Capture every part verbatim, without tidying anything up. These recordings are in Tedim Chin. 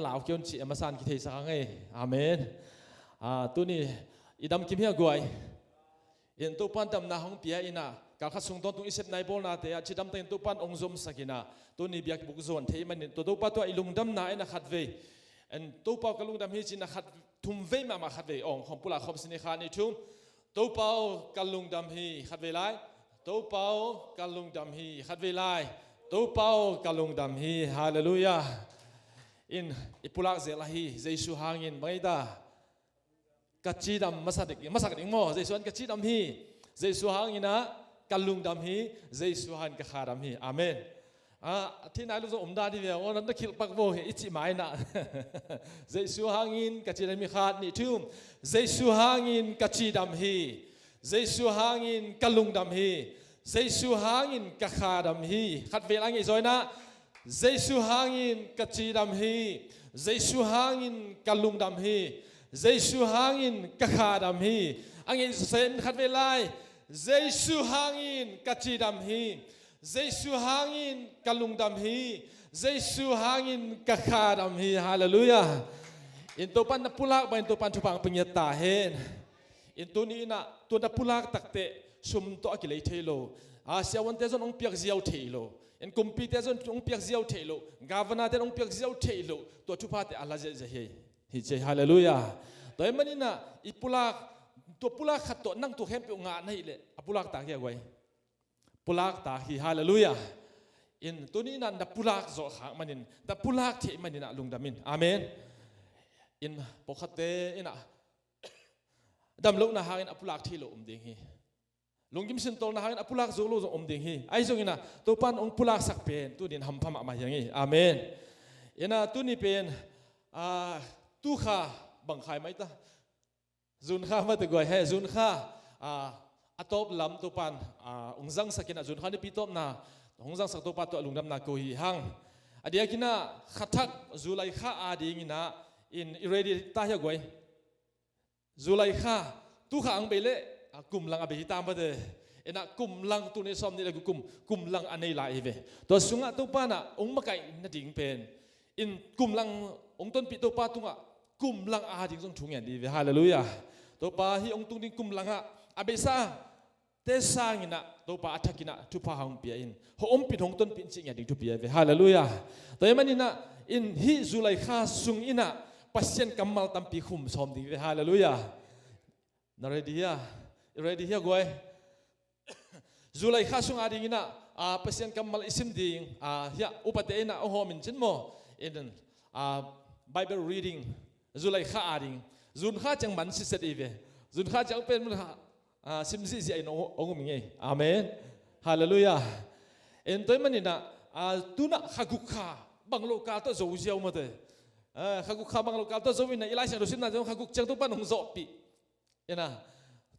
lau kei un ci a masa in kitheisak hang ei. Amen. Ah, tuni i damkim hi a guai. In Topa'n damna hong pia in ah, kalkhat sung tawntung i sepna i bawlnate ah cidamtang in Topa'n hong zomsak in ah, tuni biakbuk zuan thei manin, tua Topa tungah i lungdamna in ah khatvei, in Topa aw ka lungdam hi ci in ah khat, thumvei mahmah khatvei hong, hong pulak khawm sin ni, khat, nih, thum. Topa aw ka lungdam hi, khatvei lai. Topa aw ka lungdam hi, khatvei lai. Topa aw ka lungdam hi. Halleluiah. In i pulak zel ahi Jesu hangin bang ei ta? Ka cidam masa ding, masak ding maw? Jesu hangin ka cidam hi. Jesu hangin ah ka lungdam hi. Jesu hangin ka khadam hi. Amen. Ah, a thei nai lo zong om dan hi ve, aw, na khilh pak vo hi, i cih mai in ah. Jesu hangin ka cidam hi, khat, nih, thum. Jesu hangin ka cidam hi. Jesu hangin ka lungdam hi. Jesu hangin ka khadam hi. Khatvei lai, a ngeih zaw in ah. Jesu hangin ka cidam hi. Jesu hangin ka lungdam hi. Jesu hangin ka khadam hi. A ngeih zaw in, khatvei lai. Jesu hangin ka cidam hi. Jesu hangin ka lungdam hi. Jesu hangin ka khadam hi. Halleluiah. In Topa'n na pulak bangin Topa'n thupha hong pia ngiat ta hen. In tuni in ah, tua na pulak tak teh sum tawh a kilei thei lo. Ah, siavuante zong hong piak ziau thei lo. In kumpite zong hong piak ziau thei lo. Governor-te hong piak ziau thei lo. Tua thuphate a la ziahziah hi. Hi ci ei, halleluiah. Tua ahih manin ah i pulak, tua pulak khat tawh nang tua khempeuh ngah na hih leh, a pulak tak hi a guai. Pulak tak hi, halleluiah. In tuni in ah na pulak zawh khak manin, na pulak theih manin ah lungdam in. Amen. In pawlkhatte in ah damlohna hangin a pulak thei lo om ding hi. Lunggim sintawlna hangin a pulak zo lo zong om ding hi. Ahi zongin ah Topa'n hong pulaksak pen tuni in hampha mahmah hi hang hi. Amen. In ah tuni pen, ah, tu kha bang kha i mai ta? June kha mah teh guai, he, June kha, ah, a tawp lam Topa'n, ah, hong zangsak in ah, June kha nipi tawpna hong zangsak Topa tungah lungdamna ko hi hang. A diakin ah kha thak July kha adingin ah in i ready ta hi a guai. July kha, tu kha hong bei leh, ah, kum lang a bei hi ta mah teh. In ah kum lang, tu ni sawmnih le guk kum, kum lang a nei lai hi ve. Tua sungah Topa'n ah hong makaih nading pen, in kum lang hong tonpih Topa tungah kum lang ading zong thu ngen ding hi ve. Halleluiah. Topa hih hong tung ding kum langah a beisa te sangin ah Topa a thakin ah thupha hong pia in, hong ompih, hong tonpih in cih ngiat ding thupi a hi ve. Halleluiah. Tua ahih manin ah in hih July kha sungin ah Pasian kammal tampi khum sawm ding hi ve. Halleluiah. Na ready hia? Ready hia guai? July kha sung adingin ah, ah, Pasian kammal i sim ding, ah, hiah upate in ah hong hawm in cin maw? In, ah, Bible reading July kha ading. June kha ciang man siset hi ve. June kha ciang pen mun kha, ah, sim zihziah in hong, hong um hi ngei. Amen. Halleluiah. In tua ahih manin ah, ah, tu-in ah kha guk kha bang lo kal tawh zo ziau mah teh. Ah, kha guk kha bang lo kal tawh zo in ah i Lai Siangtho simna zong kha guk ciang Topa'n hong zawhpih. In ah,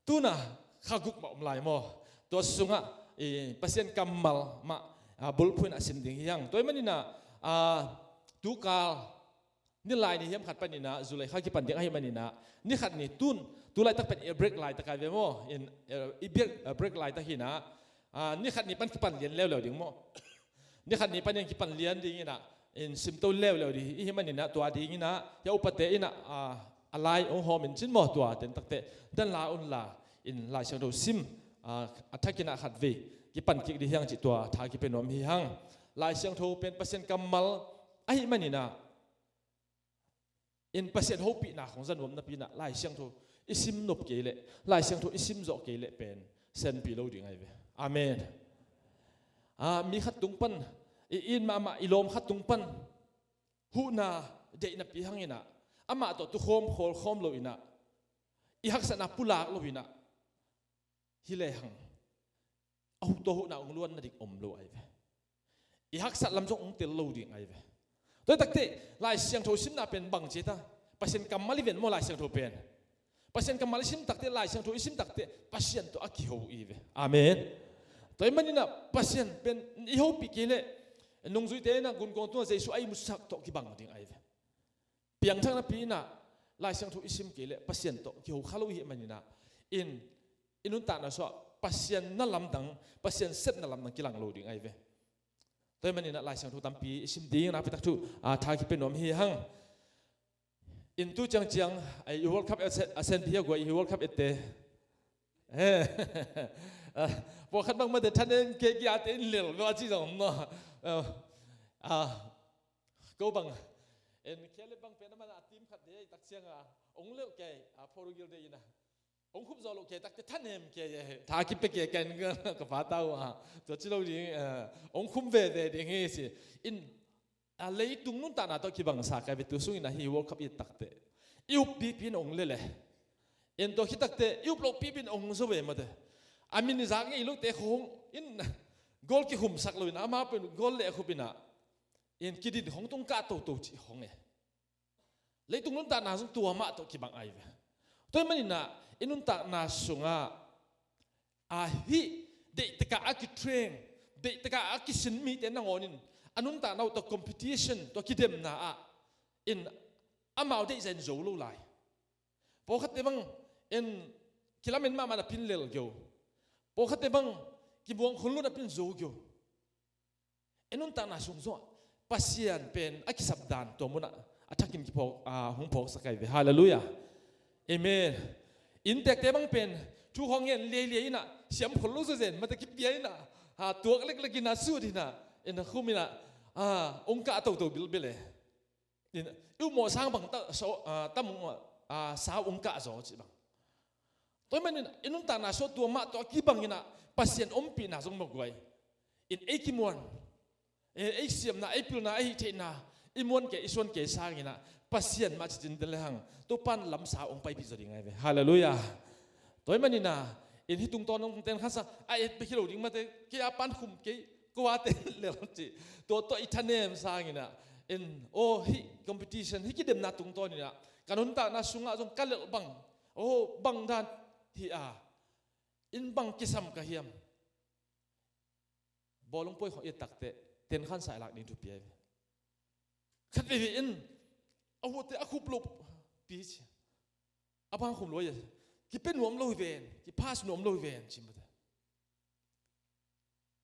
tu-in ah kha guk mah om lai maw? Tua sungah, eh, Pasian kammal mah, ah, bulphuh in ah sim ding hi hang. Tua ahih manin ah, ah, tu kal ni lai ni hiam khat panin ah July kha kipan ding ahih manin ah, ni khat ni tun, tu laitak pen i break laitak ahi ve maw? In, eh, i break, eh, break laitak hi in ah, ah, ni khat ni pan kipan lian leuleu ding maw? Ni khat ni panin kipan lian ding in ah, in simto leuleu ding i hih manin ah, tua dingin ah, hiah upate in ah, ah, a lai hong hawm in cin maw, tua ten tak teh, dan la un la, in Lai Siangtho sim, ah, a thakin ah khatvei kipan kik ding hi hang cih tua tha kipia nuam hi hang. Lai Siangtho pen Pasian kammal ahih manin ah, in Pasian hopihna khong za nuam napi in ah Lai Siangtho i sim nop kei leh, Lai Siangtho i sim zawh kei leh pen sianpi lo ding ahi ve. Amen. Ah, mi khat tung pan, i it mahmah i lawm khat tung pan huhna deih napi hang in ah, amah tawh tukhawm khawlkhawm lo in ah, i haksatna pulak lo in ah, hi lehang a hu, tua huhna hong luan nading om lo ahi ve. I haksat lam zong hong tel lo ding ahi ve. Tua hi tak teh Lai Siangtho simna pen bang ci ta? Pasian kammal hi ven maw Lai Siangtho pen? Pasian kammal i sim tak teh, Lai Siangtho i sim tak teh, Pasian tawh a kiho hi ve. Amen. Tua ahih manin ah Pasian pen i hopih kei leh, nungzuite in ah gunkuang tungah Jesu a ihmutsak tawh kibang ding ahi ve. Piangthak napi in ah Lai Siangtho i sim kei leh Pasian tawh kiho kha lo i hih manin ah, in, i nuntakna sungah Pasian na lamdang, Pasian sepna lamdang kilang lo ding ahi ve. Tua ahih manin ah Lai Siangtho tampi i sim ding, nakpi tak thu, ah, tha kipia nuam hi hang. In tu ciangciang, ai, i World Cup a sen, a sen pi a guai, i World Cup ette. Eh. Ah, pawlkhat bang mate thanem kei kia te in lel, bel a ci zong om maw. Ah, ah, ko bang. En kia le bang pen a man a team khat de, tak ciang a, ong lel kei, a Portugal de ina. Ong khup zaw lo kei, tak te thanem kei, eh, tha kipe kei ken ka pa tau a. Tua ci lo ding, eh, ong khum veve ding hi ci. In, a, leitung nuntakna tawh kibangsa kai ve tu sungin a hi World Cup i takte. I up pipi in ong lele. In tua khit takte, i up lo pipi in ong zo ve mate. A min i zak ngei lote khong in goal kihumsak lo in, ama pen goal le a khup in a. In kidin khong tung kah toto cih khong e. Leitung nuntakna zong tua mah tawh kibang ai ve. Tua hi manin a, i nuntakna sungah, a, hih deihtakah a kitreng, deihtakah a kisin mite nangawn in, a nuntakna uh tawh competition, tua kidemna ah, in amau deih zah in zo lo lai. Pawlkhatte bang, in kilamen mahmah na pin lel geo. Pawlkhatte bang, kimuang khun lo na pin zo geo. I nuntakna sung zong ah Pasian pen a kisap dan tua munah a thakin kiphawk, a, hong phawksak ai ve. Halleluiah. Amen. Inntekte bang pen thu hong ngen liailiai inah siam khol lo zazen mate kipia inah, a, tuak leklek inah sut inah, inah khum inah, a, ong kah toto bilbil e. In, i upmawh sang bang ta, so, a, tam, a, sau ong kah zaw cih bang. Tua hi manin i nuntakna sung tua mah tawh a kibang inah Pasian ompihna zong mawk guai. In ei kimuan, ei, ei siamna, ei pilna, ei hih theihna, i muan kei, i suan kei sang inah Pasian mah cicin te le hang Topan lamsa ong paipih zaw ding ai ve. Halleluiah. Tua hi manin a, in hih tungtawn ong ten khansa a et bek hi lo ding mate, kei a pan khum kei, ko a ten lel cih. Tua tawh i thanem sang inah, in, aw, hih competition, hih kidemna tungtawn inah ka nuntakna sungah zong ka lelh bang, aw, bang dan hi a, in bang kisam ka hiam? Bawlung puai khong i et takte, ten khansa i lak ding thupi ai ve. Khat veve in, a huate a khup lo pi ci. A bang khum lo ai. Kipe nuam lo hi ven, kiphas nuam lo hi ven, ci mate.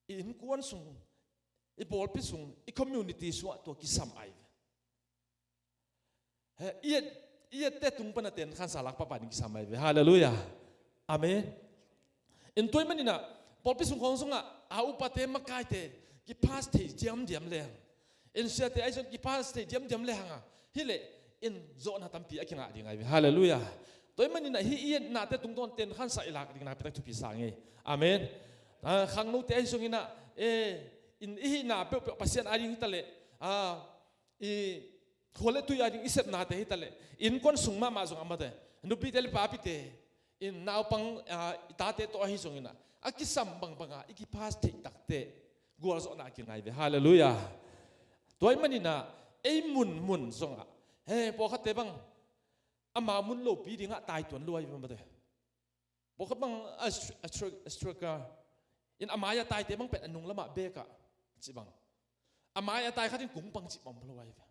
I innkuan sung, i pawlpi sung, i community sungah tua kisam ai ve. He, i et, i ette tung pana ten khansa lak papa ding kisam ai ve. Halleluiah. Amen. In tua hi manin a, pawlpi sung khong sungah, a upate makaite, kiphas thei diamdiam leng. In siate ahi zong kiphas thei diamdiam leng a. Hi leh, in zawhna tampi a kingah ding ai ve. Halleluiah. Tua hi manin a, hih i etnate tungtawn ten khansa i lak ding nakpitak thupi sa ngei. Amen. A, khangnote ahi zong inah, e, in i hihna peuhpeuh Pasian a ding hi ta leh, a, i khua le tui a ding i sepnate hi ta leh, innkuan sung mahmah zong a mate, nupite le papite, in naupang, a, i tate tawh ahi zong inah, a kisam bangbang a, i kiphas theih takte, gualzawhna a kingai ve. Halleluiah. Tua hi manin a, ei munmun zongah, he, pawlkhatte bang, ama mun lopi dingah taituan lo ai ve mate. Pawlkhat bang a str-, a str-, a striker. In a mai-ah taite bang pen a nung lamah bekah cih bang. A mai-ah tai khat in kungpang cih bang om lo ai ve.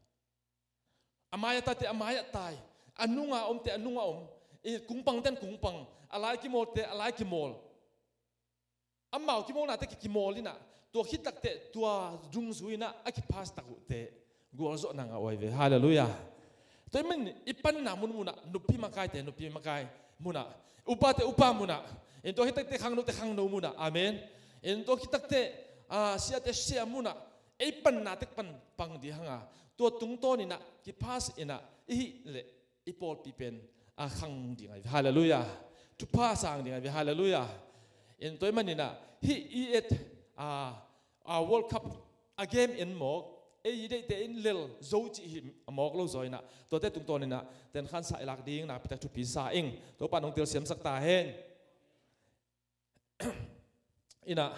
A mai-ah taite a mai-ah tai. A nunga omte a nunga om. I kungpangte in kungpang. A lai kimawlte a lai kimawl. Amau kimawlnate ki, kimawl inah. Tua khit takteh tua dungzui inah a kiphas tak uh teh gualzawhna ngah uh ai ve. Halleluiah. Tua hi manin i panna munmunah, nupi makaite nupi makai munah, upate upa munah, in tua khit takteh khangnote khangno munah. Amen. In tua khit takteh, ah, siate sia munah, ei panna tek pan pang dih hanga, tua tungtawn inah kiphas inah i hih leh i pawlpi pen a khang ding ai ve. Halleluiah. Thupha sang ding ai ve. Halleluiah. In tua hi maninah hih i et, a, a World Cup a game in mawk, ei i deihte in lel zo cih hi a mawk lo zaw inah, tuate tungtawn inah tenkhansa i lak ding nakpitak thupi sa ing. Topa nong telsiamsak ta hen. Inah,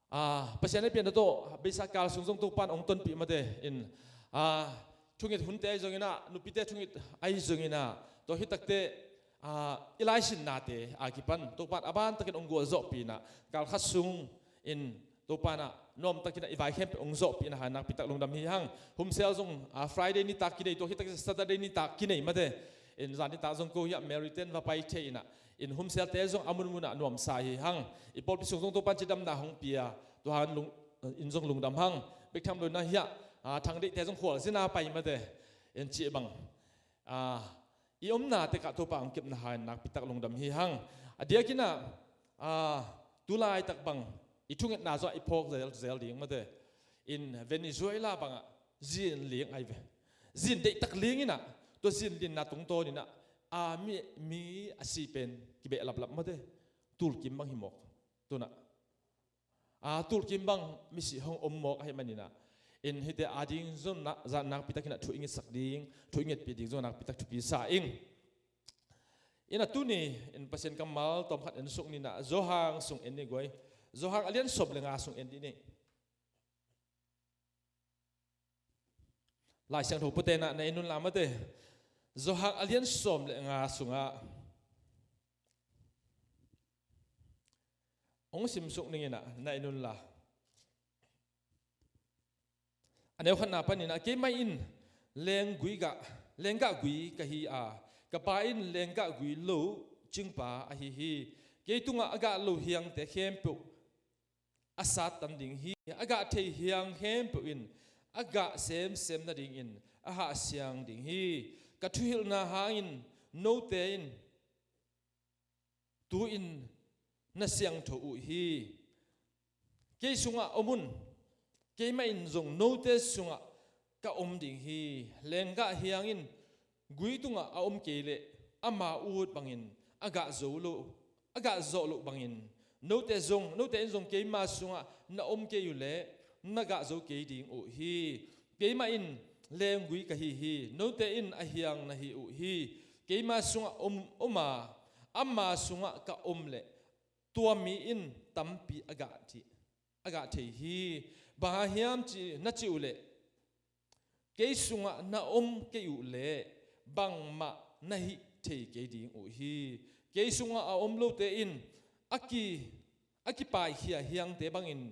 ah, Pasian i pianna tawh beisa kal sung zong Topan hong tonpih mate in, ah, thungit hunte ahi zonginah, nupite thungit ahi zonginah, tua hi takte, ah, i laisinnate a kipan Topan a bantakin hong gualzawhpih inah, kal khat sung in Topan ah nuamtakinah i vai khempeuh hong zawhpih inah, ha nakpitak lungdam hi hang. Humsel zong, ah, Friday nitak kinei, tua hi takte Saturday nitak kinei mate in, zan nitak zong ko hiah Mary ten va pai thei inah, in humselte zong a munmunah nuamsa hi hang. I pawlpi sung zong Topan cidamna hong pia, tua han lung, in zong lungdam hang. Bek tham lo inah hiah, ah, Thangdeihte zong khualzina pai mate in cih bang, ah, i omna tekah Topa hong kepna hai nakpitak lungdam hi hang. A diakinah, ah, tulaitak bang i thungetna zawh i phawk zel, zel ding mate. In Venezuela bangah zin ling ai ve. Zin deihtak linginah, tua zin linna tungtawninah, ah, mi, mi a si pen kibehlaplap mate. Tulkim bang hi mawk. Tunah, a, tulkim bang misi hong om mawk ahi maninah, in hite ading zong na, zan nakpitakinah thu i ngetsak ding, thu i ngetpih ding zong nakpitak thupi sa ing. Inah tuni in Pasian kammal tawmkhat en suk ninah, Johan sung en ni guai. Johan a lian sawm le nga sung en dih ni. Lai Siangtho puatenah na en unla mate. Johan a lian sawm le nga sungah hong simsuk ninginah na en unla. A neu khatna paninah, keimah in lenggui gah, lenggah gui ka hi a, ka Pa in lenggah gui lo cingpa ahi hi. Kei tungah a gah lo hiangte khempeuh a sattan ding hi. A gah thei hiang khempeuh in a gah semsem nadingin a hahsiang ding hi. Ka thuhilhna hangin note in tu-in na siangtho uh hi. Kei sungah om un, keimah in zong note sungah ka om ding hi. Lenggah hiangin gui tungah a om kei leh ama ut bangin a gah zo lo, a gah zawh loh bangin note zong, note in zong keima sungah na om kei uh leh na gah zo kei ding uh hi. Keimah in lenggui ka hi hi, note in a hiang na hi uh hi. Keima sungah om, om a, ama sungah ka om leh tua mi in tampi a gah thei, a gah thei hi. Bang hang hiam ci, na cih uh leh, kei sungah na om kei uh leh bangmah na hih thei kei ding uh hi. Kei sungah a om lote in a ki, a kipaikhia hiangte bangin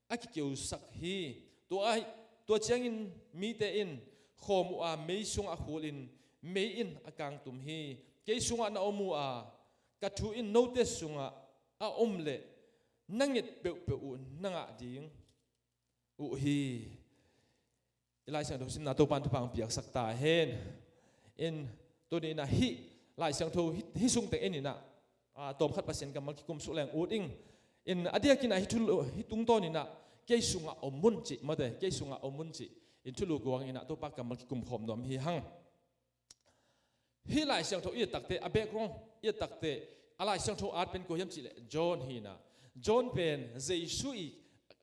a kikeusak hi. Tua, tua ciangin mite in khawm uh a, mei sungah khulin mei in a kangtum hi. Kei sungah na om uh a, ka thu in note sungah a om leh na nget peuhpeuh uh na ngah ding uh hi. I Lai Siangtho simna Topan thupha hong piaksak ta hen. In tuni inah hih Lai Siangtho hih, hih sungteng en inah, ah, tawmkhat Pasian kammal kikum suk leng ut ing. In a diakinah hih thulu, hih tungtawn inah kei sungah om un cih mate, kei sungah om un cih. In thulu guang inah Topa kammal kikum khawm nuam hi hang. Hih Lai Siangtho i et takte, a background i et takte, a Lai Siangtho at pen kua hiam cihleh John hi inah. John pen Jesu i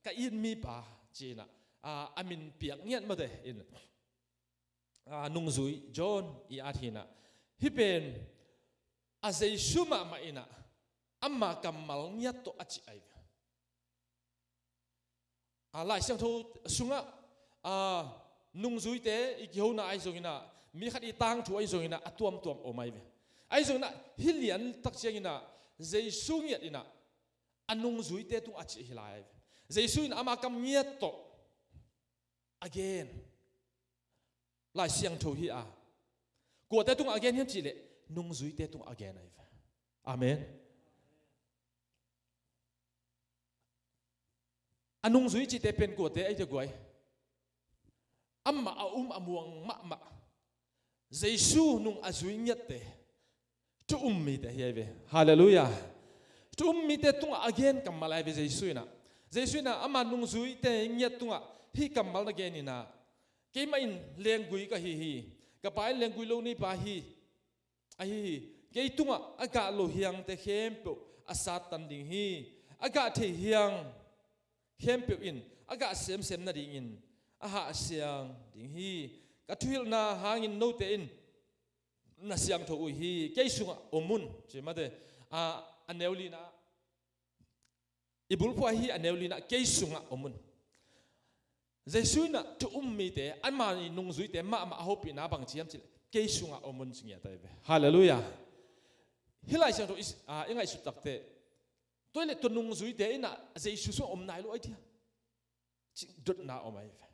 ka it mipa ci inah, a, a min piak ngiat mate in, a, nungzui John i at hi inah. Hih pen a Jesu mahmah inah ama kammal ngiat tawh a cih ai. A, Lai Siangtho sungah, a, nungzuite i kihona ahi zonginah, mi khat i tangthu ahi zonginah a tuamtuam om ai ve. Ahi zonginah hih lian tak cianginah Jesu ngiat inah a nungzuite tungah a cih hi lai ai ve. Jesu in ama kam ngiat tawh a gen Lai Siangtho hi a, kuate tungah a gen hiam cihleh nungzuite tungah a gen ai ve. Amen. A nungzui cihte pen kuate ai te guai? Amah a um a muang mahmah Jesu nung a zui ngiatte, thu um mite hi ai ve. Halleluiah. Thu um mite tungah a gen kammal ai ve Jesu inah. Jesu inah ama nungzuite ngiat tungah hih kammal na gen inah, keimah in lenggui ka hi hi. Ka Pa in lenggui lo neipa hi. Ahi hi, kei tungah a gah lo hiangte khempeuh a sattan ding hi. A gah thei hiang khempeuh in a gah semsem nadingin a hahsiang ding hi. Ka thuhilhna hangin note in na siangtho uh hi. Kei sungah om un, ci mate. A, a neu lina, i bulphuh ahi a neu lina, kei sungah om un. Jesu inah thu um mite, ama nungzuite mahmah a hopihna bang ci hiam cihleh, kei sungah om un ci ngiat ai ve. Halleluiah. Hih Lai Siangtho i, a, i ngaihsut takte, tua hileh tua nungzuite inah Jesu sungah om nai lo ai dia, ci dotna om ai ve.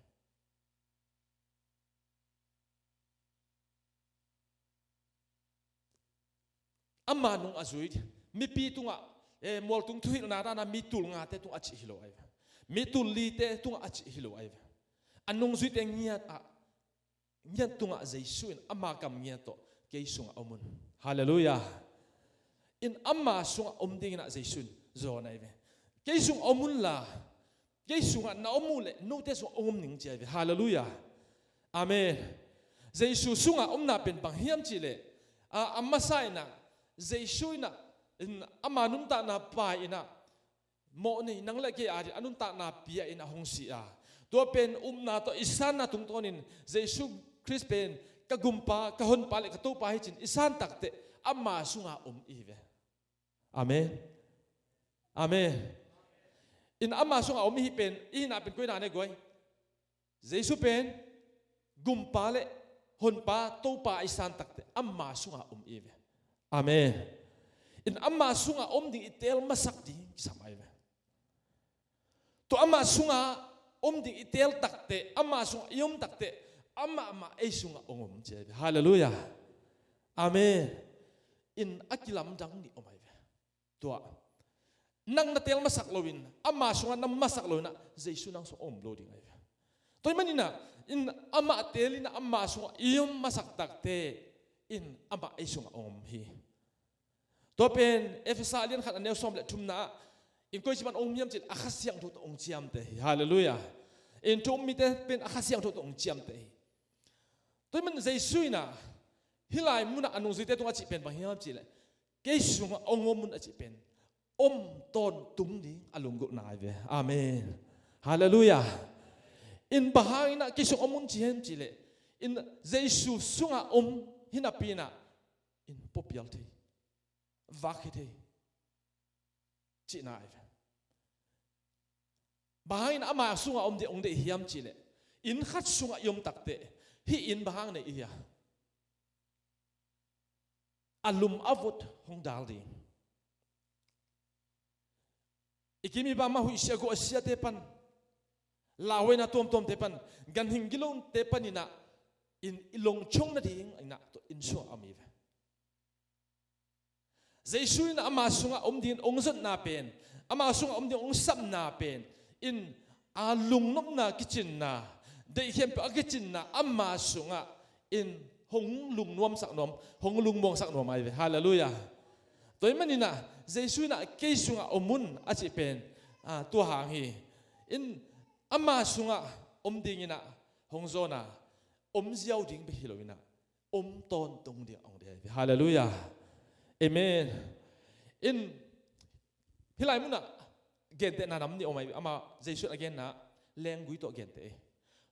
Ama nung a zui mipi tungah, eh, mualtung thuhilhna dana mi tul ngate tungah a cih hi lo ai ve. Mi tul lite tungah a cih hi lo ai ve. A nungzuite ngiat ah ngiat tungah Jesu in ama kam ngiat tawh kei sungah om un. Halleluiah. In ama sungah om dingin ah Jesu in zawn ahi ve. Kei sungah om unla, kei sungah na om uh leh note sungah hong om ning ci ahi ve. Halleluiah. Amen. Jesu sungah omna pen bang hiam cihleh, a, a masa in ah, Jesu in ah, in ama nuntakna pai in ah, mawh nei nang le kei adingin a nuntakna pia in ah hong si a, tua pen upna tawh i sanna tungtawnin Jesu Khrist pen ka gumpa, ka honpa le ka Topa hi ci-in i san takteh ama sungah om i hi ve. Amen. Amen. In ama sungah om i hi pen, i hihna pen koi na ne guai? Jesu pen gumpa le honpa, Topa i san takteh ama sungah om i hi ve. Amen. In ama sungah om ding i teel masak ding kisam ahi ve. Tua ama sungah om ding i teel takteh, ama sungah i om takteh, amah mah ei sungah hong om ci ahi ve. Halleluiah. Amen. In a kilamdang nih om ahi ve. Tua nang na teel masak loin ama sungah na masak loin ah Jesu nang sungah om lo ding ahi ve. Tua ahih manin ah, in amah teelin ah ama sungah i om masak takteh, in amah ei sungah om hi. Tua pen Efesa a lian khat a neu sawm le thumna ah, in koici pan om hiam cihleh a Kha Siangtho tawh hong ciamteh hi. Halleluiah. In thu-um mite pen a Kha Siangtho tawh hong ciamteh hi. Tua ahih manin Jesu in ah hih lai munah a nungzuite tungah a cih pen bang hiam cihleh, kei sungah hong om un a cih pen om tawntung ding a lunggulhna ahi ve. Amen. Halleluiah. In bang hangin ah kei sungah om un ci hiam cihleh, in Jesu sungah om hi napi in ah, in puapial thei, vak hi thei cihna ahi ve. Bang hangin ama sungah om ding hong deih hiam cihleh, inn khat sungah i om takteh, hih inn bang hang nei i hi a, a lum a vot hong dal ding. I kim i bam a huih sia guah a siate pan, lauhuaina tuamtuamte pan, ganhing gilote pan in ah, in i longchong nading in ah tua inn sungah om i hi ve. Jesu in ama sungah om dingin hong zonna pen, ama sungah om dingin hong sapna pen, in a lungnopna kicinna, deih khempeuh a kicinna ama sungah in hong lungnuamsak nuam, hong lungmuangsak nuam ahi ve. Halleluiah. Tua ahih manin ah Jesu in ah kei sungah om un a cih pen, a, tua hang hi. In ama sungah om dingin ah hong zawn a, om ziau ding bek hi loin ah om tawntung ding a hong deih ahi ve. Halleluiah. Amen. In hih lai munah gentehna nam nih om ahi ve. Ama Jesu in a genna lenggui tawh a genteh hi.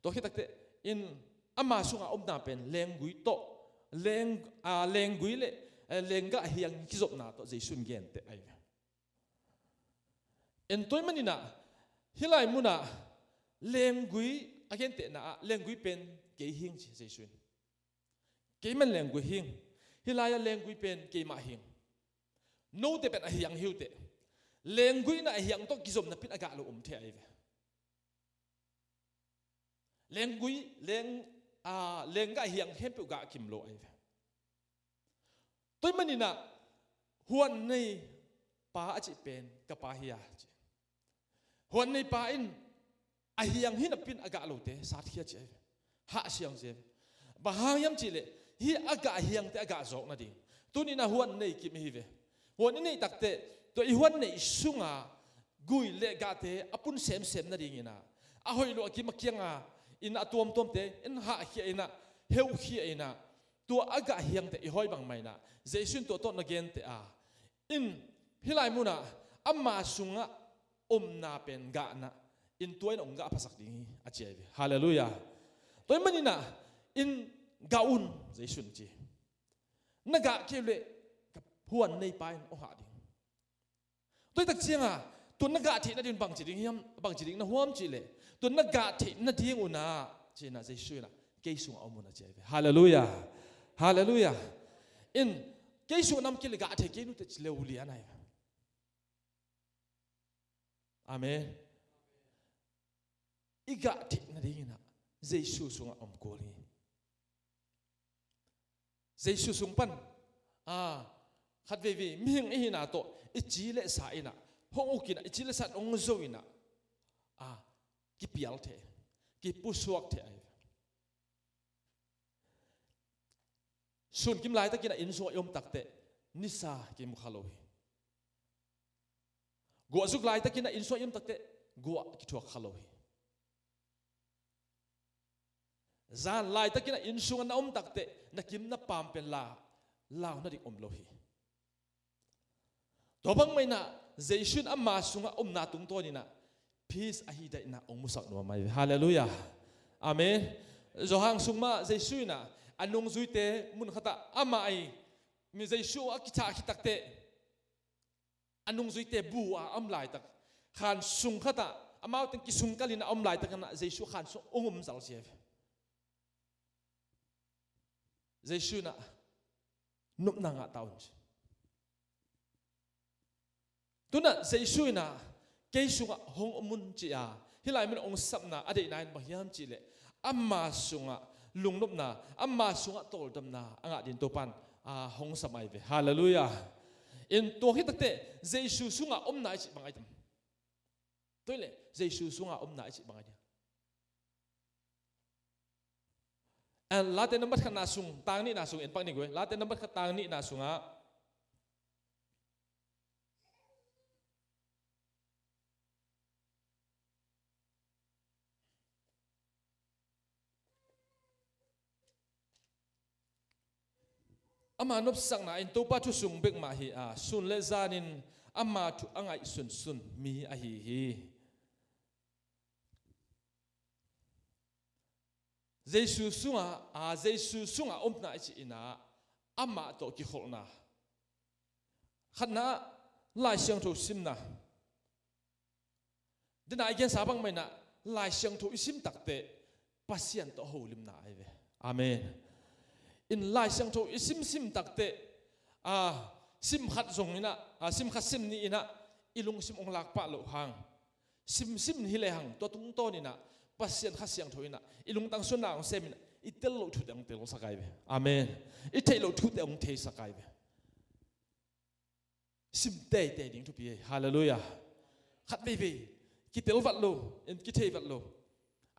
Tua khit takteh in ama sungah omna pen lenggui tawh, leng, a, lenggui le, eh, lenggah hiang kizopna tawh Jesu in genteh ahi ve. In tua ahih manin ah hih lai munah lenggui a gentehna ah lenggui pen kei hing ci Jesu in. Keimah in lenggui hing. Hih lai-ah lenggui pen keimah hing. Note pen a hiang hi uh teh. Lenggui in ah a hiang tawh kizom napi in a gah lo om thei ahi ve. Lenggui, leng, a, lenggah hiang khempeuh gah kim lo ahi ve. Tua ahih manin ah huan nei pa a cih pen ka pa hi a ci. Huan nei pa in a hiang hi napi in a gah lote satkhia ci ahi ve. Hah siang ci ahi ve. Bang hang hiam cihleh hih a gah hiangte a gah zawk nading tuni in ah huan nei kim ihi ve. Huan i neih takteh tua i huan neih sunga gui le gahte a pun semsem nadingin ah a hoih lo a kim a kianga in a tuamtuamte in hahkhia in ah, heuhkhia in ah, tua a gah hiangte i hawi bangmah in ah Jesu in tua tawh na genteh a, in hih lai munah ama sungah omna pen gahna in tua in hong gah phasak ding hi a ci ahi ve. Halleluiah. Tua ahih manin ah in gah un Jesu in ci. Na gah kei uh leh ka huan nei pa in hong hah ding. Tua hi tak cianga tua na gah theih nading bangci ding hiam, bangci ding na huam cihleh, tua na gah theih nading un ah ci in ah Jesu in ah kei sungah om un a ci ahi ve. Halleluiah. Halleluiah. In kei sungah nam kei leh gah thei kei nu teh ci leu lian ahi ve. Amen. I gah theih nadingin ah Jesu sungah om kul hi. Jesu sung pan, a, khat veivei mihing i hihna tawh i ci le sa in ah hong uk in ah, i ci le sa in hong zo in ah, a, kipial thei, kipusuak thei ahi ve. Sunkim laitakin a inn sungah i om takteh nisa kimu kha lo hi. Guah zuk laitakin a inn sungah i om takteh guah kithuak kha lo hi. Zan laitakin a inn sungah na om takteh na kim na pam pen la, lau na ding om lo hi. Tua bang mah inah Jesu in ama sungah omna tungtawn inah peace ahi daihna hong musak nuam ahi ve. Halleluiah. Amen. Johan sung mah Jesu inah a nungzuite mun khatah amah ahi mi Jesu a kithah khit takteh a nungzuite bu a om laitak, khan sung khatah amau teng kisungkal inah a om laitak inah Jesu khan sung hong om zal sia ve. Jesu inah nopna ngah ta un ci. Tunah Jesu inah kei sungah hong om un ci a, hih lai mun hong sapna a deihna in bang hiam cihleh ama sungah lungnopna, ama sungah tawldamna a ngah ding Topa in, a, hong sam ahi ve. Halleluiah. In tua khit takteh Jesu sungah omna i cih bang ahi tam? Tua hileh Jesu sungah omna i cih bang ahi dia? And Late nambat khatna sung, tang nihna sung en pak ni guai. Late nambat khat tang nihna sungah ama nopsakna in Topa thu sung bek mah hi a, sun le zanin ama thu a ngaihsunsun mi ahi hi. Jesu sungah, a, Jesu sungah omna i cih inah amah tawh kikholhna. Khatna, Lai Siangtho simna. Dena i gensa bang mah inah Lai Siangtho i sim takteh Pasian tawh holimna ahi ve. Amen. In Lai Siangtho i simsim takteh, a, sim khat zong inah, a, sim khat sim nih inah i lungsim hong lak pah loh hang, simsim hi lehang tua tungtawn inah Pasian Kha Siangtho inah i lungtang suanna hong sem inah i tel loh thute hong telsak ahi ve. Amen. I theih loh thute hong theisak ahi ve. Sim teitei ding thupi hi. Halleluiah. Khat veivei kitel vat lo, in kithei vat lo.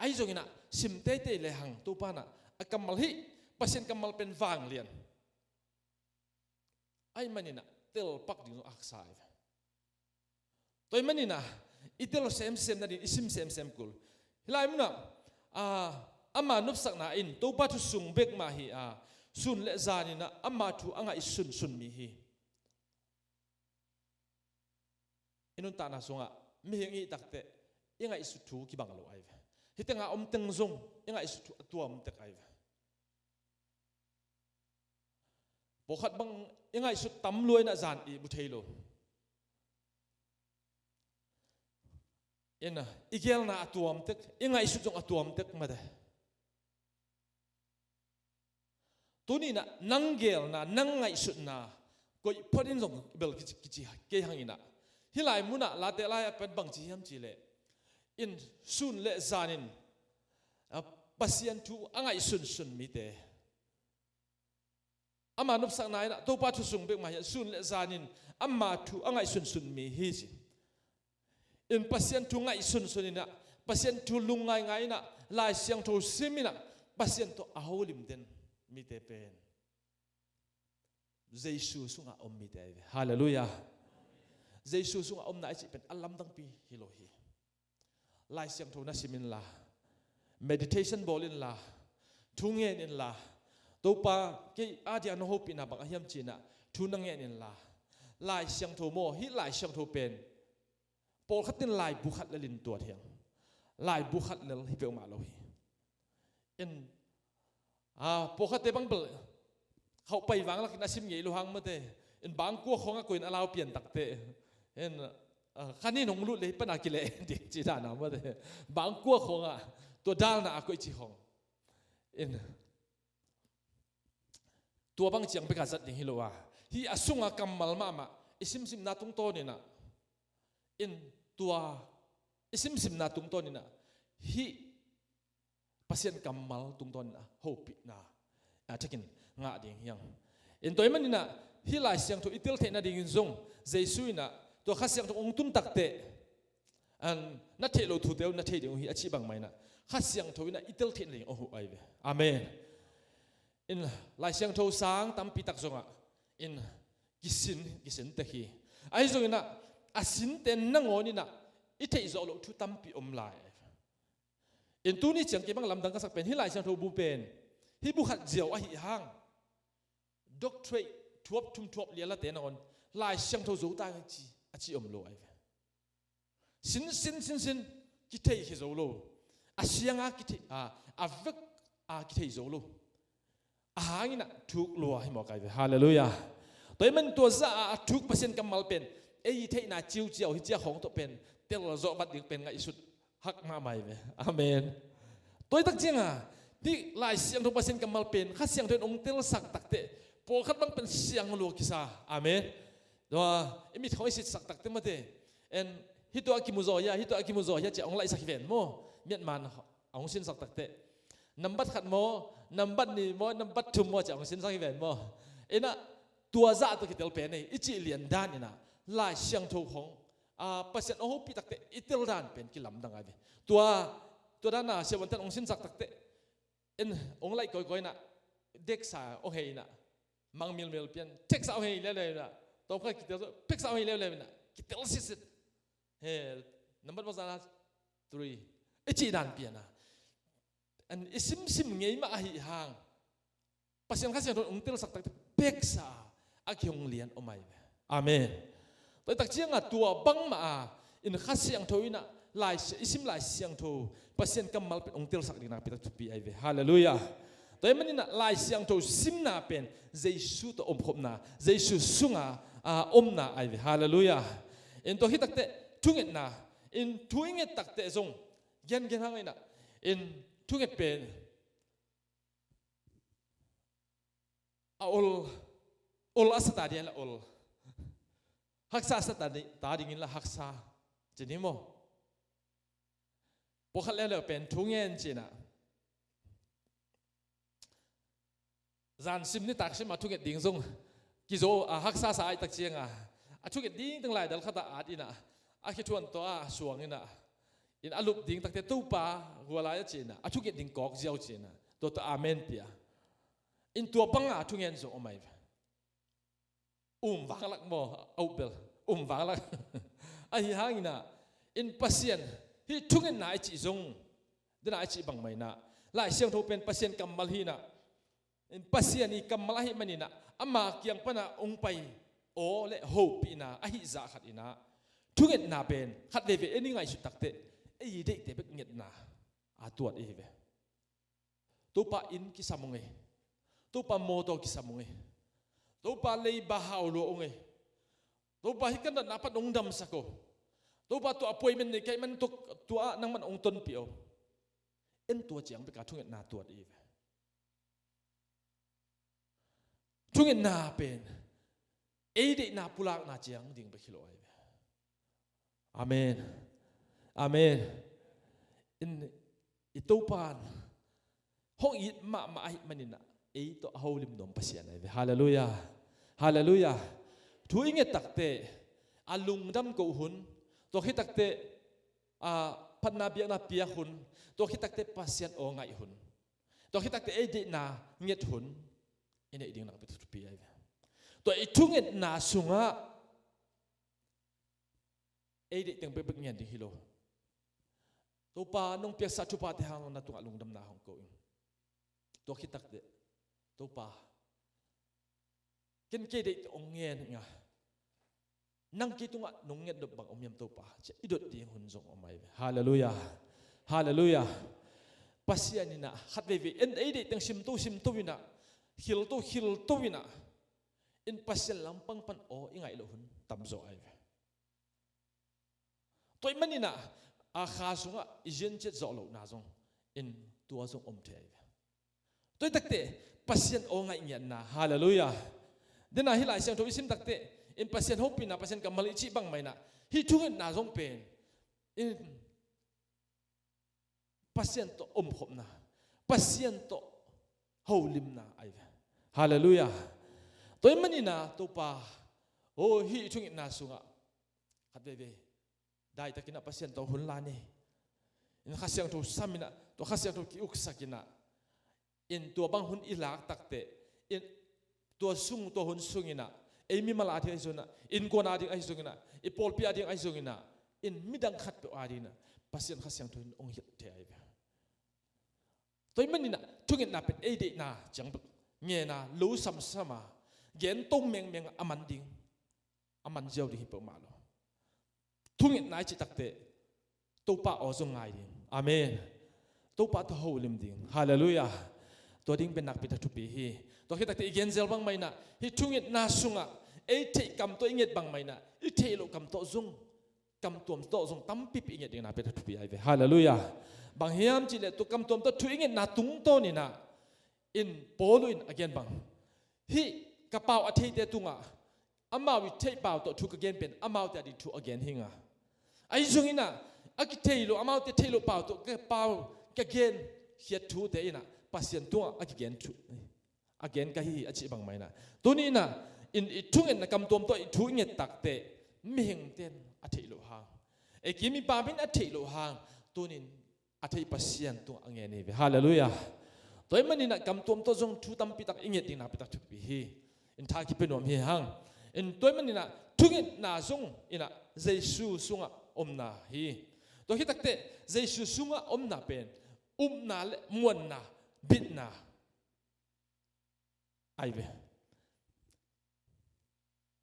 Ahi zong inah sim teitei lehang Topa inah a kammal hih Pasian kammal pen vanglian. Ahih man inah telpak ding zong a haksa ahi ve. Tua ahih man inah i tel semsem nading i sim semsem kul. Hih lai munah, a, ama nopsakna in Topa thu sung bek mah hi a, sun le zan inah ama thu a ngaihsunsun mi hi. I nuntakna sungah mihing i hih takteh i ngaihsut thu kibang lo ahi ve. Hih tengah om teng zong i ngaihsut thu a tuam tek ahi ve. Pawlkhat bang i ngaihsut tam lua inah zan ihmu thei lo. Inah i geelna a tuam tek, i ngaihsut zong a tuam tek mate. Tuni inah nang geelna, nang ngaihsutna koih phot in zong bel kici, kici kei hang inah. Hih lai munah Late lai a pen bangci hiam cihleh, in sun le zanin, a, Pasian thu a ngaihsunsun mite. Ama nopsakna inah Topa thu sung bek mah hi a, sun le zanin ama thu a ngaihsunsun mi hi ci. In Pasian thu ngaihsunsun inah, Pasian thu lungngaingai inah, Lai Siangtho sim inah Pasian tawh a holim den mite pen Jesu sungah om mite ahi ve. Halleluiah. Jesu sungah omna i cih pen a lamdangpi hi lo hi. Lai Siangtho na sim inla, meditation bawl inla, thu ngen inla, Topa kei a dia na hopihna bang a hiam ci inah thu na ngen inla, Lai Siangtho maw, hih Lai Siangtho pen pawlkhat in laibu khat lel in tuat hi hang. Laibu khat lel hi peuhmah lo hi. In, a, pawlkhatte bang bel khauh pai vang lakin a sim ngei lo hang mate. In bangkua khawngah koih in a lau pian takteh, in, a, khan in hong lut le hih pana kileh ding ci dana mate. Bangkua khawngah tua dalna a koih ci khawng. In, tua bang ciang bek a zat ding hi lo a, hih a sunga kammal mahmah i simsimna tungtawn inah, in tua i simsimna tungtawn inah hih Pasian kammal tungtawn inah hopihna a thakin ngah ding hi hang. In tua ahih man inah hih Lai Siangtho i tel theih nadingin zong Jesu inah tua Kha Siangtho hong tun takteh, an, na theih loh thute uh na thei ding uh hi a cih bangmah inah Kha Siangtho inah i tel theih nading hong huh ahi ve. Amen. In Lai Siangtho sang tampi tak zongah in kisin, kisin tek hi. Ahi zongin ah a sinte nangawn in ah i theih zawh loh thu tampi om lai. In tuni ciang kei bang lamdang ka sak pen hih Lai Siangtho bu pen hih bu khat ziau ahi hang doctorate thuap thum thuap lialate nangawn Lai Siangtho zo ta ngai ci a ci om lo ai ve. Sin, sin, sin, sin kithei hi zo lo. A sianga kithei, a, a vek a kithei zo lo. A hangin ah thuk lua hi mawk ai ve. Halleluiah. Tua ahih man tua zah a, a thuk Pasian kammal pen ei theihna ciuciau hi ciah khawng tawh pen tel zawh vat ding pen ngaihsut hak mahmah ai ve. Amen. Tua hi tak cianga hih Lai Siangtho Pasian kammal pen Kha Siangtho in hong telsak takteh pawlkhat bang pen siang lua kisa. Amen. Tua i mit khawng i sitsak takteh mate en hih tua a kimu zaw hia, hih tua a kimu zaw hia ci a hong laihsak hi ven maw? Miatman a hong sinsak takteh nambat khat maw, nambat nih maw, nambat thum maw ci a hong sinsak hi ven maw? Inah tua zah tua kitel pen ei i cih lian dan inah Lai Siangtho khawng a, Pasian hong hopih takteh i tel dan pen kilamdang ai ve. Tua, tua dan a siavuanten hong sinsak takteh en hong laih kawikawi inah deksa hong hei inah mang milmil pian teksa hong hei leuleu inah tawmkhat kitel zo peksa hong hei leuleu inah kitel sitsit. He, nambat mawk zana three i cih dan pian a, an i simsim ngei mah ahi hang Pasian Kha Siangtho in hong telsak takteh peksa a kihong lian om ai ve. Amen. Tua hi tak cianga tua bangmah a in Kha Siangtho inah Lai, i sim Lai Siangtho Pasian kammal pen hong telsak ding nakpi tak thupi ai ve. Halleluiah. Tua ahih man inah Lai Siangtho simna pen Jesu tawh omkhopna, Jesu sunga a, omna ai ve. Halleluiah. In tua hi takteh thungetna in thu i nget takteh zong gengen hang inah in thunget pen a ol, ol a sa ta ding la ol, haksa a sa ta ding, ta dingin la haksa ci ni maw? Pawlkhat leuleu pen thungen ci inah zan sim nitak sim a thunget ding zong kizo a haksa sa ai tak cianga a thunget ding teng lai dal khat a at inah a khithuan tawh a suang inah in a lup ding takteh Topa hua lai a ci inah a thunget ding kawk ziau ci inah tua tawh amen pia in tua banga a thungen zong om ai ve. Um vanglak maw? A upbel um vanglak. Ahi hang inah in Pasian hih thungetna i cih zong dena i cih bangmah inah Lai Siangtho pen Pasian kammal hi inah in Pasian i kammal ahih man inah ama kiang pana hong pai aw le hopihna ahi zah khat inah thungetna pen khat veve en i ngaihsut takteh ei deihte bek ngetna a tuat i hi ve. Topa inn kisam ung ei. Topa mawtaw kisam ung ei. Topa leiba hau lua ung ei. Topa hih ka natna pan hong damsak aw. Topa tua appointment nei ka hih man tua ah nangman hong tonpih aw. En tua ciang beka thungetna tuat i hi ve. Thungetna pen ei deihna pulakna ciang ding bek hi lo ai ve. Amen. Amen. In i Topan hong it mahmah ahih man inah ei tawh a holim nuam Pasian ai ve. Halleluiah. Halleluiah. Thu i nget takteh a lungdam koh hun, tua khit takteh a phatna biakna piak hun, tua khit takteh Pasian aw ngaih hun, tua khit takteh ei deihna nget hun i neih ding nakpi thupi ai ve. Tua i thungetna sungah ei deih teng bekbek ngen ding hi lo. Topa nong piaksa thuphate hang na tungah lungdamna hong ko ing. Tua khit takteh Topa ken kei deih tawh hong ngen inga nang kei tungah nong nget dop bang om hiam Topa ci a i dot ding hun zong om ai ve. Halleluiah. Halleluiah. Pasian inah khat veivei en ei deih teng simto simto inah khilto khilto inah in Pasian lampang pan aw i ngaih loh hun tamzaw ai ve. Tua ahih man inah a kha sungah i zianciat zawh lohna zong in tua zong om thei ai ve. Tua hi takteh Pasian aw ngaih ngiatna. Halleluiah. Dena hih Lai Siangtho i sim takteh in Pasian hopihna, Pasian kammal i cih bangmah inah hih thungetna zong pen in Pasian tawh omkhopna, Pasian tawh holimna ai ve. Halleluiah. Tua ahih man inah Topa aw hih thungetna sungah khat veivei daitakinah Pasian tawh hun la ni. In Kha Siangtho sam inah tua Kha Siangtho ki-uksak inah in tua bang hun i lak takteh, in tua sung, tua hun sung inah, ei mimal a ding ahi zongin ah, innkuan a ding ahi zongin ah, i pawlpi a ding ahi zongin ah, in midang khatpeuh a ding inah Pasian Kha Siangtho in hong hilh thei ahi ve. Tua ahih manin ah thungetna pen ei deihna ciang bek ngen a, lo samsam a, gen to mengmeng a man ding, a man ziau ding hi peuhmah lo. Thungetna i cih takteh Topa aw zong ngai ding. Amen. Topa tawh holim ding. Halleluiah. Tua ding pen nakpi tak thupi hi. Tua khit takteh i gen zel bangmah inah, hih thungetna sungah ei theih kam tawh i nget bangmah inah, i theih loh kam tawh zong, kam tuam tawh zong tampipi i nget ding nakpi tak thupi ahi ve. Halleluiah. Bang hiam cihleh tua kam tuam tawh thu i ngetna tungtawn inah, in Paul in a gen bang, hih ka pau a theite tungah amau i theih pau tawh thu ka gen pen amaute a ding thu a gen hi ing a, ahi zongin ah a kithei lo, amaute theih loh pau tawh ka pau, ka gen khiat thute inah Pasian tungah a kigen thu, a gen ka hi hi a cih bangmah inah, tuni inah in i thungetna kam tuam tawh i thu i nget takteh mihingte in a theih loh hang, ei kim i pam in a theih loh hang, tunin a theih Pasian tungah a ngen hi ve. Halleluiah. Tua ahih manin ah kam tuam tawh zong thu tampi tak i nget ding nakpi tak thupi hi. In tha kipia nuam hi hang. In tua ahih manin ah thungetna zong inah Jesu sungah omna hi. Tua khit takteh Jesu sungah omna pen upna le muanna, bitna ahi ve.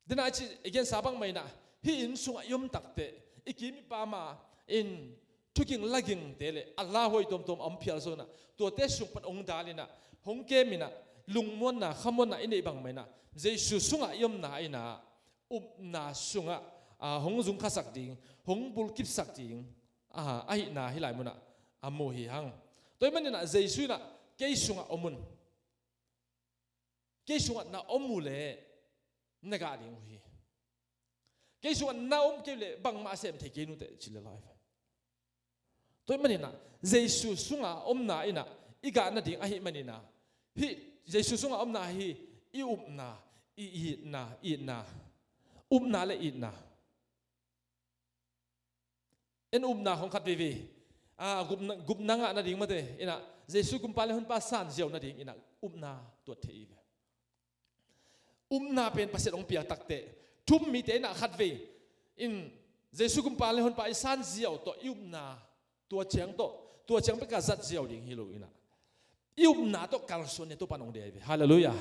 Dena i cih i gensa bangmah inah, hih inn sungah i om takteh i kim i pam a in thuging lagingte le a lauhuai tuamtuam a om phial zong inah, tuate sung pan hong dal inah, hong kem inah, lungmuanna, khamuanna i neih bangmah inah, Jesu sungah i omna inah, upna sungah, a, hong zungkhasak ding, hong bulkipsak ding, a, ahihna hih lai munah a mu hi hang. Tua ahih manin ah Jesu inah kei sungah om un. Kei sungah na om uh leh na gah ding uh hi. Kei sungah na om kei uh leh bangmah a sem thei kei nuteh ci le lai ve. Tua ahih manin ah Jesu sungah omna inah i gah nading ahih manin ah, hih Jesu sungah omna hi i upna, i itna, itna, upna le itna. En upna hong khat veivei, a, gupna, gupna ngah nading mate inah, Jesu kumpa le honpa san ziau nading inah upna tuat thei i ve. Upna pen Pasian hong piak takteh, thu-um mite inah khat vei in Jesu kumpa le honpa i san ziau tawh i upna tua ciang tawh, tua ciang bek a zat ziau ding hi lo inah, i upna tawh kalsuan ding Topa in hong deih ahi ve. Halleluiah.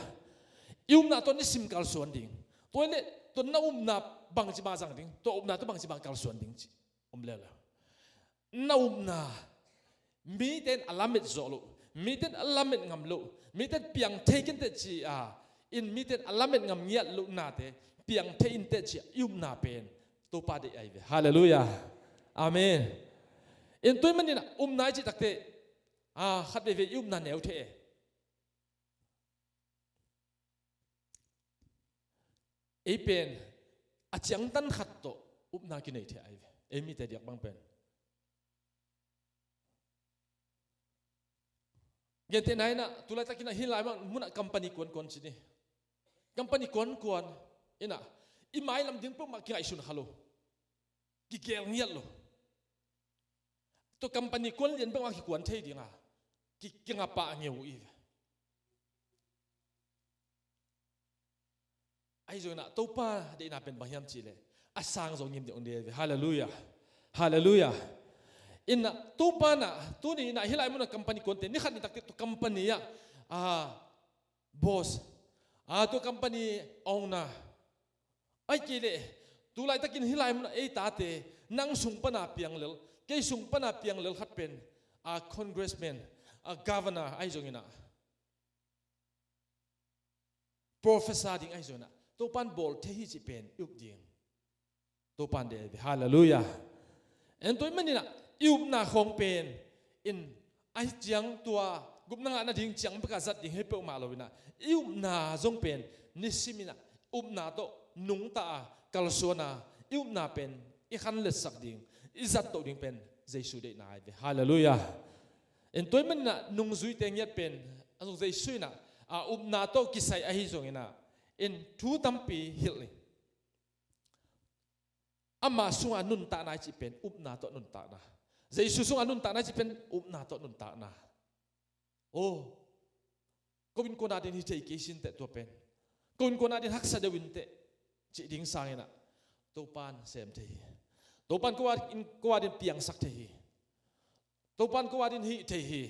I upna tawh nisim kalsuan ding. Tua hi leh tua na upna bangci mah zang ding, tua upna tawh bangci mah kalsuan ding cih om leuleu. Na upna mite in a lamet zawh loh, mite in a lamet ngam loh, mite in piang thei kei inteh ci a, in mite in a lamet ngam ngiat loh nate piang thei inteh ci a, i upna pen Topa deih ahi ve. Halleluiah. Amen. In tua ahih manin ah upna i cih takteh, a, khat veivei i upna neu thei e. Ei pen a ciangtan khat tawh upna kinei thei ahi ve, ei mite diak bang pen. Gentehna inah, tu laitakin ah hih lai munah company kuankuan ci ni. Company kuankuan inah i mailam ding peuhmah kingaihsun kha lo, kigel ngiat lo. Tua company kuan lian bek mah kikuan thei ding a, ki, kingap pah ngeu uh hi ve. Ahi zongin ah Topa deihna pen bang hiam cih leh a sang zo ngim ding hong deih ve. Halleluiah. Halleluiah. Inah Topa inah tuni inah hih lai munah company kuante ni khat ni takteh tua company ah, a, boss, a, tua company owner, ahih kei leh tu laitakin hih lai munah ei tate, nang sung pana piang lel, kei sung pana piang lel khat pen, a, congressman, a, governor ahi zongin ah, professor ding ahi zongin ah, Topa in bawl thei hi cih pen i up ding. Topa in deih ahi ve. Halleluiah. En tua ahih manin ah i upna khawng pen in, ahi ciang tua gupna ngah nading ciang bek a zat ding hi peuhmah lo inah, i upna zong pen nisim inah upna tawh nungta a, kalsuan a, i upna pen i khanletsak ding, i zattoh ding pen Jesu deihna ahi ve. Halleluiah. In tua ahih manin ah nungzuite ngiat pen a zong Jesu inah, a, upna tawh kisai ahi zongin ah, in thu tampi hilh ni. Ama sungah nuntakna i cih pen upna tawh nuntakna. Jesu sungah nuntakna i cih pen upna tawh nuntakna. Oh, Ko innkuan adingin hi thei kei sinteh tua pen. Ko innkuan adingin haksa deuh inteh cih ding sanginah Topan sem thei hi. Topan ko adingin, ko adingin piangsak thei hi. Topan ko adingin hih thei hi.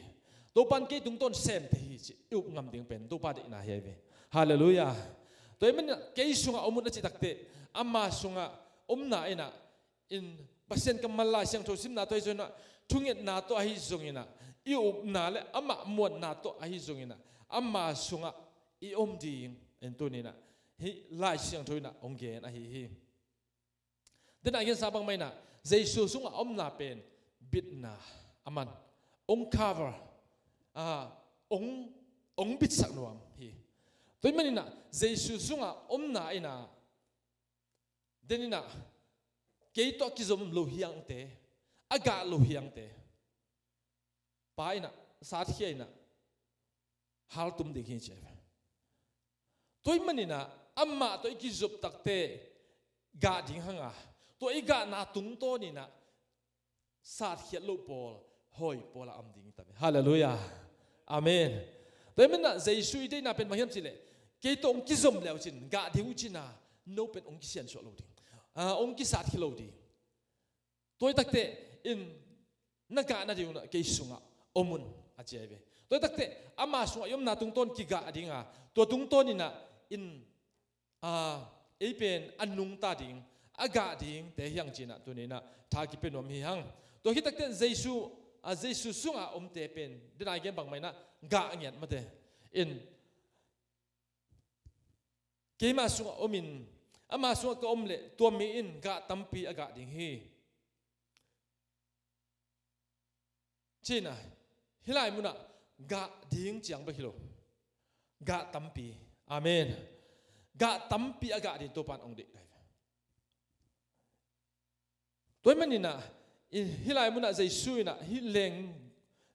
Topan kei tungtawn sem thei hi cih i up ngam ding pen Topa deihna hi ahi ve. Halleluiah. Tua ahih maninah kei sungah om un a cih takteh ama sungah omna inah in Pasian kammal Lai Siangtho simna tawh ahi zonginah, thungetna tawh ahi zonginah, i upna le amah muanna tawh ahi zonginah, ama sungah i om ding in tuninah hih Lai Siangtho inah hong gen ahi hi. Denah a gensa bangmah inah Jesu sungah omna pen bitna a man, hong cover, a, hong, hong bitsak nuam hi. Tua ahih maninah Jesu sungah omna inah deninah kei tawh a kizom lo hiangte, a gah lo hiangte Pa inah satkhia inah haltum ding hi ci ahi ve. Tua ahih maninah amah tawh i kizop takteh gah ding hanga, tua i gahna tungtawninah satkhiat loh pawl, hawi pawl a om ding hi ta ve. Halleluiah. Amen. Tua ahih maninah Jesu i deihna pen bang hiam cihleh, kei tawh hong kizom leucin gah ding uh cina no pen hong kisiansuah lo ding, a, hong kisatkhia lo ding. Tua ahih takteh in na gah nading unah kei sungah om un a ci ahi ve. Tua ahih takteh ama sungah i omna tungtawn kigah dinga, tua tungtawninah in, a, ei pen a nungta ding, a gah dingte hiang cinah tuninah tha kipia nuam hi hang. Tua hi takteh Jesu, a, Jesu sungah omte pen denah a gen bangmah inah gah ngiat mate. In keima sungah omin ama sungah ka om leh tua mi in gah tampi a gah ding hi. Cinah hih lai munah gah ding ciang bek hi lo. Gah tampi. Amen. Gah tampi a gah ding Topan hong deih lai. Tua ahih maninah hih lai munah Jesu inah hih leng,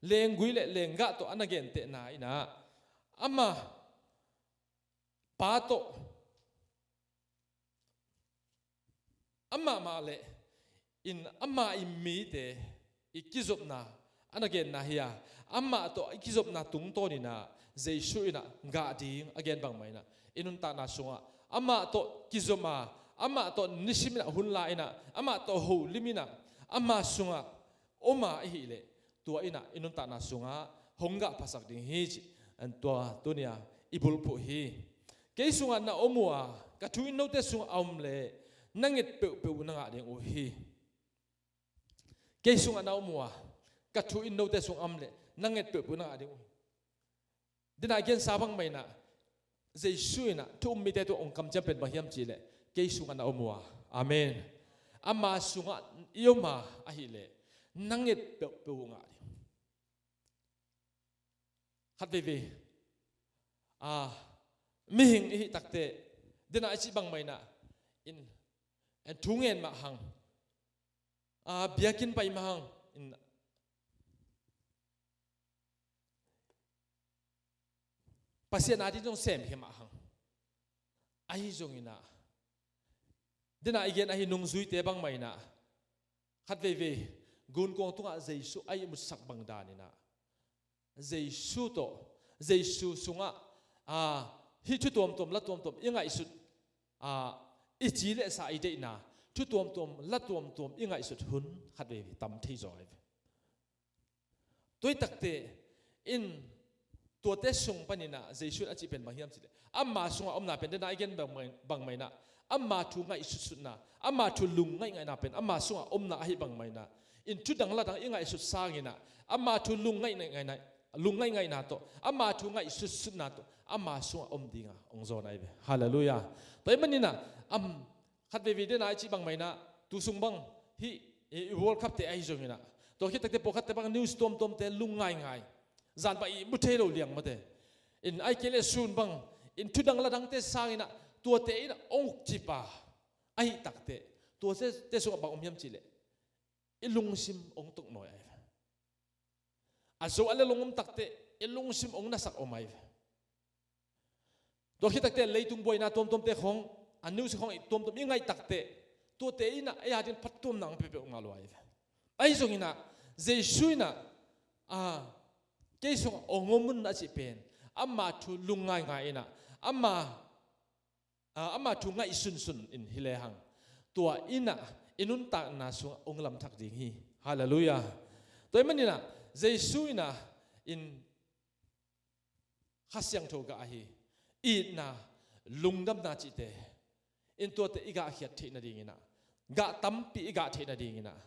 lenggui le lenggah tawh a na gentehna inah ama Pa tawh amah mah le in ama i mite i kizopna a na genna hi a, amah tawh i kizopna tungtawninah Jesu inah gah ding a gen bangmah inah i nuntakna sungah amah tawh kizom a, amah tawh nisiminah hun la inah, amah tawh holim inah ama sungah om a i hih leh tua inah i nuntakna sungah hong gah phasak ding hi cih tua tunia i bulphuh hi. Kei sungah na om uh a, ka thu in note sungah a om leh na nget peuhpeuh uh na ngah ding uh hi. Kei sungah na om uh a, ka thu in note sungah a om leh na nget peuhpeuh uh na ngah ding uh hi. Denah a gensa bangmah inah Jesu inah thu um mite tungah hong kamciam pen bang hiam cihleh, kei sungah na om uh a. Amen. Ama sungah i om a ahih leh na nget peuhpeuh uh ngah ding. Khat veivei, a, mihing i hih takteh denah i cih bangmah inah in, in thu ngen mah hang, a, biakinn pai mah hang in Pasian ading zong semkhia mah hang. Ahi zonginah denah i gen ahi nungzuite bangmah inah khat veivei gunkuang tungah Jesu a ihmutsak bang daninah Jesu tawh, Jesu sungah, a, hih thu tuamtuam la tuamtuam i ngaihsut, a, i ci le sa i deihna thu tuamtuam la tuamtuam i ngaihsut hun khat veivei tam thei zaw hi ve. Tua ahih takteh in tuate sung paninah Jesu in a cih pen bang hiam cihleh, ama sungah omna pen denah i gen bangmah, bangmah inah ama thu ngaihsutsutna, ama thu lungngaihngahna pen ama sungah omna ahi bangmah inah in thu dang la dang i ngaihsut sanginah ama thu lungngaihngahna, lungngaihngahna tawh, ama thu ngaihsutsutna tawh ama sungah om dinga hong zawn ahi ve. Halleluiah. Tua ahih maninah am khat veivei denah i cih bangmah inah tu sung bang hih, i, i World Cup te ahi zonginah, tua khit takteh pawlkhatte bang news tuamtuamte lung ngaingai, zan bang i mu thei lo liang mate. In ahih kei leh sun bang in thu dang la dangte sanginah tuate inah hong ukcip a ahih takteh tuate sungah bang om hiam cihleh i lungsim hong toknawi ahi ve. A zo a le lung om takteh i lungsim hong nasak om ahi ve. Tua khit takteh leitung buaina tuamtuamte khong, a news khong i tuamtuam i ngaih takteh tuate inah ei ading phattuamna hong pia peuhmah lo ahi ve. Ahi zonginah Jesu inah, a, kei sungah hong om un a cih pen ama thu lungngaingai in ah, ama, ah, ama thu ngaihsunsun in hi lehang, tua in ah i nuntakna sungah hong lamthak ding hi. Halleluiah. Tua ahih manin ah Jesu in ah in Kha Siangtho gah ahi itna, lungdamna cihte in tuate i gahkhiat theih nadingin ah, gah tampi i gah theih nadingin ah,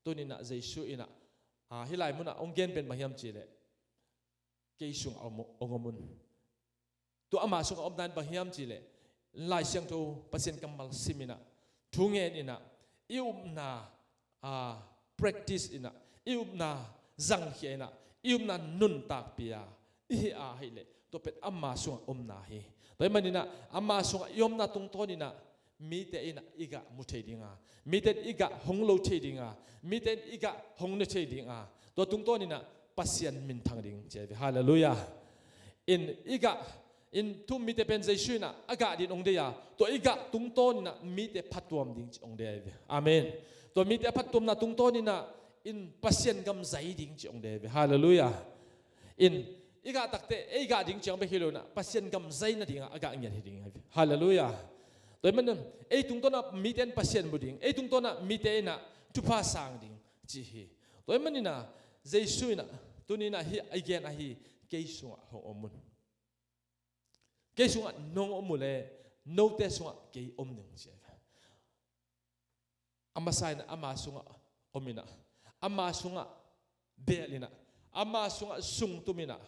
tuni in ah Jesu in ah, ah, hih lai munah hong gen pen bang hiam cih leh, kei sungah om, hong om un. Tua ama sungah omna in bang hiam cih leh, Lai Siangtho, Pasian kammal sim in ah, thu ngen in ah, i upna, ah, practice in ah, i upna zangkhia in ah, i upna nuntakpih a i hih a hih leh, tua pen ama sungah omna hi. Tua ahih manin ah ama sungah i omna tungtawn in ah mite in ah i gah mu thei ding a, mite in i gah hong lo thei ding a, mite in i gah hong ne thei ding a, tua tungtawn in ah Pasian minthang ding ci hi ve. Halleluiah. In i gah, in thu um mite pen Jesu in ah a gah dingin hong deih a, tua i gah tungtawn in ah mite phattuam ding ci hong deih hi ve. Amen. Tua mite a phattuamna tungtawn in ah in Pasian gam zai ding ci hong deih hi ve. Halleluiah. In i gah takteh ei gah ding ciang bek hi lo in ah Pasian gam zai nadingah a gah ngiat hi ding hi ve. Halleluiah. Tua ahih manin ei tungtawn ah mite in Pasian mu ding, ei tungtawn ah mite in ah thupha sang ding ci hi. Tua ahih manin ah Jesu in ah tuni in ah hih a gen ahi, kei sungah hong om un. Kei sungah nong om uh leh note sungah kei om ning ci hi. A masa in ah ama sungah om in ah, ama sungah bel in ah, ama sungah sungtum in ah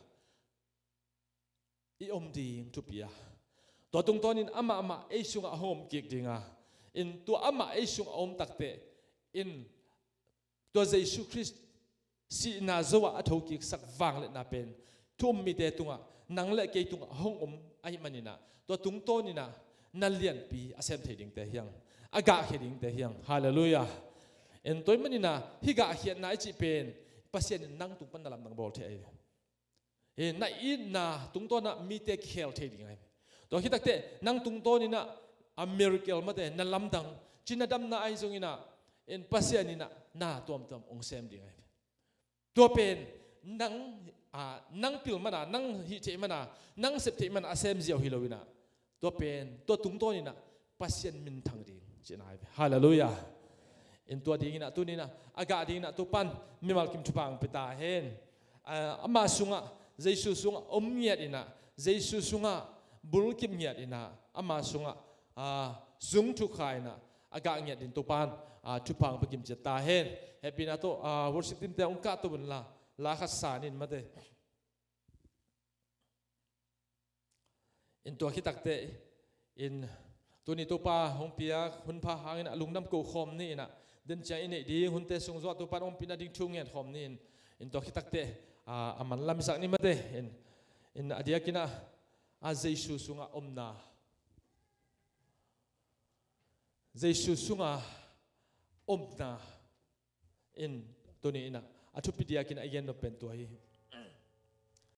i om ding thupi a, tua tungtawn in amah amah ei sungah hong om kik ding a, in tua amah ei sungah a om takteh in tua Jesu Khrist sihna zo ah a thokiksak vangliatna pen thu um mite tungah nang le kei tungah hong om ahih manin ah, tua tungtawn in ah na lianpi a sem thei dingte hi hang, a gahkhia dingte hi hang. Halleluiah. In tua ahih manin ah hih gahkhiatna i cih pen Pasian in nang tung pan na lamdang bawl thei ahi. Hi, na itna tungtawn ah mite khel thei ding ahi. Tua khit takteh nang tungtawn in ah a miracle mate, na lamdang, cina damna ahi zongin ah, in Pasian in ah na tuamtuam hong sem ding ahi. Tua pen nang, ah, nang pil man a, nang hih theih man a, nang sep theih man a a sem ziau hi lo in ah, tua pen, tua tungtawn in ah Pasian minthang ding cihna hi ve. Halleluiah. In tua dingin ah tuni in ah a gah dingin ah Topa'n mimal kim thupha hong pia ta hen. Ah, ama sungah, Jesu sungah om ngiat in ah, Jesu sungah bulkip ngiat in ah, ama sungah, ah, zung thukha in ah a gah ngiat dingin Topa'n, ah, thupha hong pia kim ciat ta hen. Hehpihna tawh, ah, worship team te hong kahto un la, la khat sa ni in mate. In tua khit takteh in tuni Topa hong piak hunpha hangin ah lungdam ko khawm ni in ah, den ciang i neih ding hunte sung zong ah Topa'n ompihna ding thu ngen khawm ni in, in tua khit takteh, ah, a manlam i sak ni mate. In, in a diakin ah, a Jesu sungah omna, Jesu sungah omna in tuni in ah a thupi diakin a i gen nop pen tua hi.